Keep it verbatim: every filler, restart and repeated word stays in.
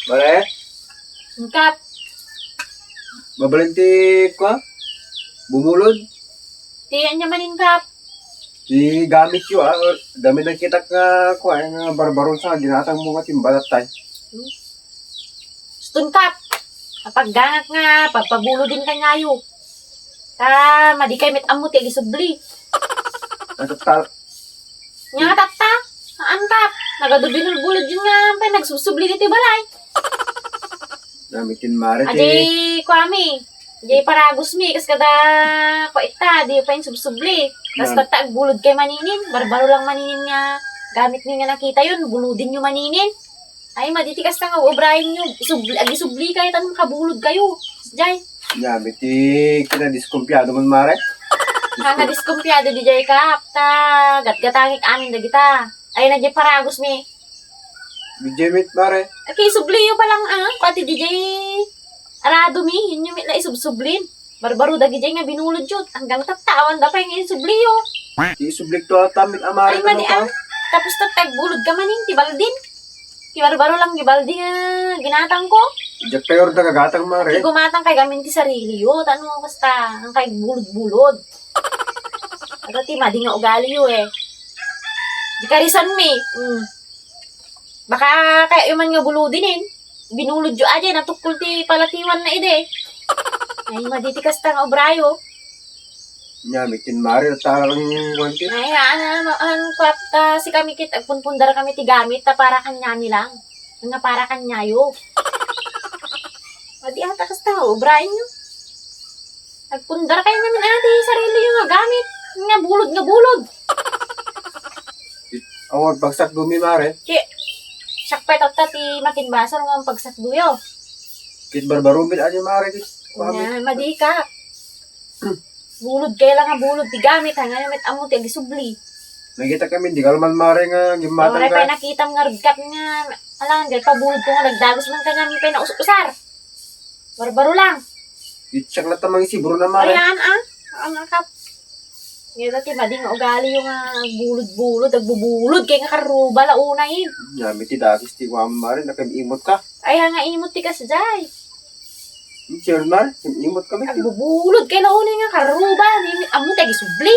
Mare? Kap. Mabalin ti kua? Bumulod? Ti anya manen, Kap? Ti gamityo, ah. Dami nakitak nga kua, nga barbaron sa ginatang mo nga timbalat tay. Ston, Kap. Apaggangak nga, pagpabulodin kaniayo. Ta, madi kay met ammo ti agisubli. Natatal- Nya, tatta? Haan, Kap? Nagadu binulbulod yun nga, pay nagsubsubli ditoy balay. Namitin mare ti Ajay, kuami. Ajay paragusmi, kas kada, kua ita, di pa insubsubli. Kas Nam- tatta, agbulod kay maninin, barbaro lang maninin nga, gamit mi nga nakita yun, bulodin nyo maninin. Ay, madi ti kasta nga ubrayen nyo, isubli, agisubli kayo, tan makabulod kayo. Jay. Namitin ti kinadiskumpiado man, mare. Nga nga diskumpiado di jay, Kap, ta gatgatangik amin dagita. Ay, na jay paragusmi. Di jay met, mare. Aki, isubli yo pa lang, ah. Pati di jay arado mi, inyo met la isubsublin. Barbaro dagi jay nga binulod yo. Hanggang tatta, awan da pay nga insubli yo. Isublik to ata met, mare, Ay, madi, ano ka? Ah. Tapos tatta, agbulod ka manin, ti baldin. Ti barbaro lang, ti baldi nga ginatang ko. Diak tayo da gagatang, mare. Ti gumatang kay gamin ti sarili yo. Tano, basta, ang kay bulod-bulod. Ato ti madi nga ugali yo, eh. Di karisan mi. Mm. Baka kaya man nga bulodin, eh. Binulod yo aja, natukkol ti palatiwan na idi. Ay, madi ti kasta nga ubrayo. Nya, mitin mare, tarang kuan ti. Ay, haan, haan, haan, kuat, ta, si kami kit, agpunpundar kami ti gamit, ta para kanyami lang. Nga para kanyayo. Madi ata kasta, ubrain nyo. Agpundar kayo namin, adi, sarili nyo nga gamit. Nga bulod, nga bulod. Awan, pagsakdo mi, mare. Ki, sakpay tatta ti makinbasol nga pagsakdo yo. Kit barbaro mi, adi, mare, kit. Nya, madi ka. Bulod kay lang nga bulod ti gamit, ha, nga met ammo ti agisubli. Nakita kami, di ka man, mare, nga gimmatang Wala ka. Pay nakitam nga rugkat nga, alam, dahil pabulod ko nga nagdagus man ka nga, mi pay nausar-usar. Barbaro lang. Itsak na tamang sibro na, mare. Ayan, ah. Ang akap. Ngayon, ti madi nga ugali yung, ah, bulod-bulod, nagbubulod, kaya nga karuba, launa, eh. Yami ti dagis ti kuan, mare, nakimimot ka. Ay, ha, nga imot ti kasjay. Sir, mare, imot kami. Nagbubulod, kaya launa, nga karuba, ni, ammo, tagisubli.